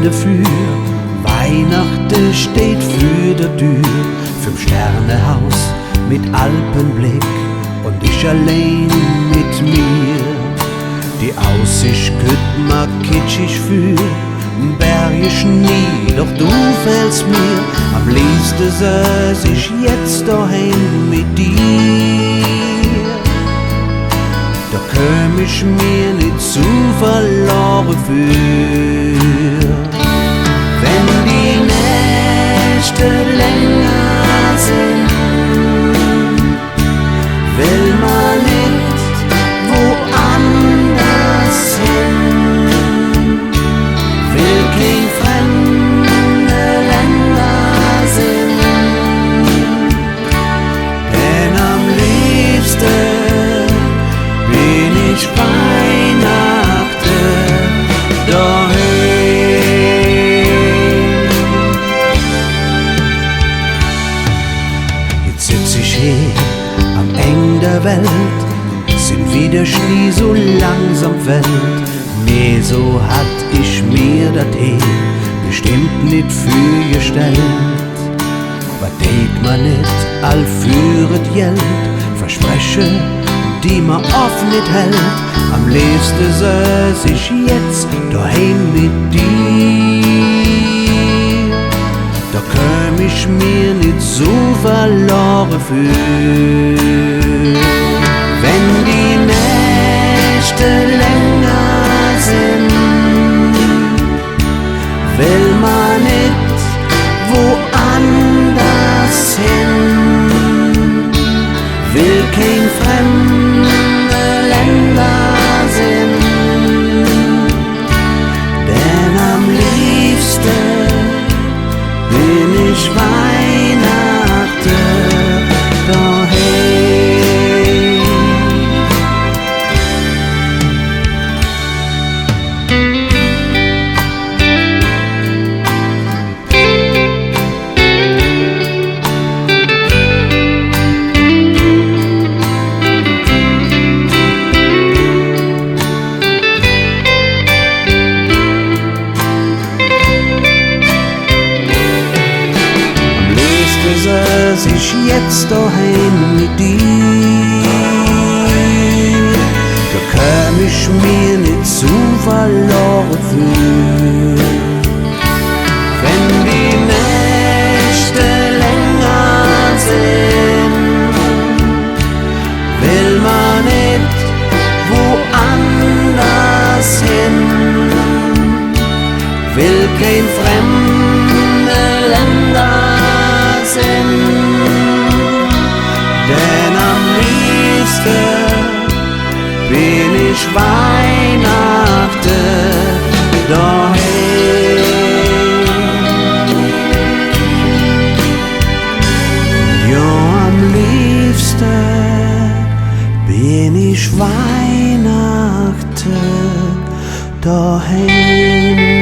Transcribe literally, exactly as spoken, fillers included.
Doför, Weihnachte steiht vür der Dör, Fünf-Sterne-Haus met Alpebleck un ich allein met mir. Die Aussicht kütt mer kitschig vür, Berge, Schnee, doch do fällts mer, am leevste söß ich jetz doheim met dir. Do köm ich mer nit su verlore vür. Wenn die Nächte länger sin, well mer nit woanders hin, well kein fremde Länder sin. Denn am leevste bin ich Weihnachte doheim. Jetz setz ich hee am Eng der Welt, sin wie der Schnee su langsam fällt. Nä, su hatt ich mir dat hee bestemmp nit vürgestellt. Wat deit mer nit all för et Geld, Verspreche, die mer off nit hält. Am leevste söß ich jetz doheim met dir. Do köm ich mer nit su verlore vür. Wenn die Nächte länger sin, well mer nit woanders hin, well kein fremde Länder sin. Denn am leevste bin ich Weihnachte doheim. Am leevste söß ich jetz doheim met dir. Do köm ich mer nit su verlore vür. Wenn die Nächte länger sin, well mer nit woanders hin, well kein fremde Länder sin. Denn am leevste bin ich Weihnachte doheim. Jo, am leevste bin ich Weihnachte doheim.